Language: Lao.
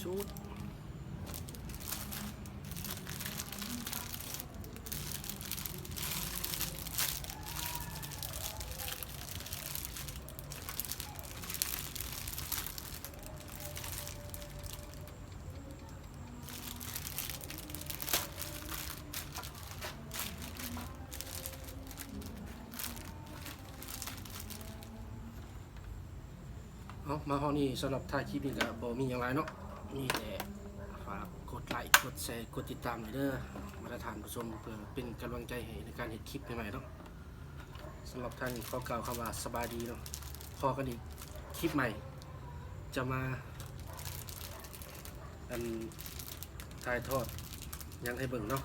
ເອົາ ມາຮອດນີ້ ສຳລັບທ້າຍຄລິບນີ້ກໍບໍ່ມີຫຍັງຫຼາຍເນາະ ມີແຕ່ຝາກກົດໄລ ກົດແຊ ກົດຕິດຕາມໃຫ້ເດີ ບັນດາທ່ານຜູ້ຊົມ ເພື່ອເປັນກຳລັງໃຈໃຫ້ໃນການເຮັດຄລິບໃໝ່ໆເນາະ. ສຳລັບທ້າຍນີ້ຂໍກ່າວຄຳວ່າສະບາຍດີເນາະ ພໍ້ກັນອີກຄລິບໃໝ່ ຈະມາ ອັນ ຖ່າຍທອດຫຍັງໃຫ້ເບິ່ງເນາະ.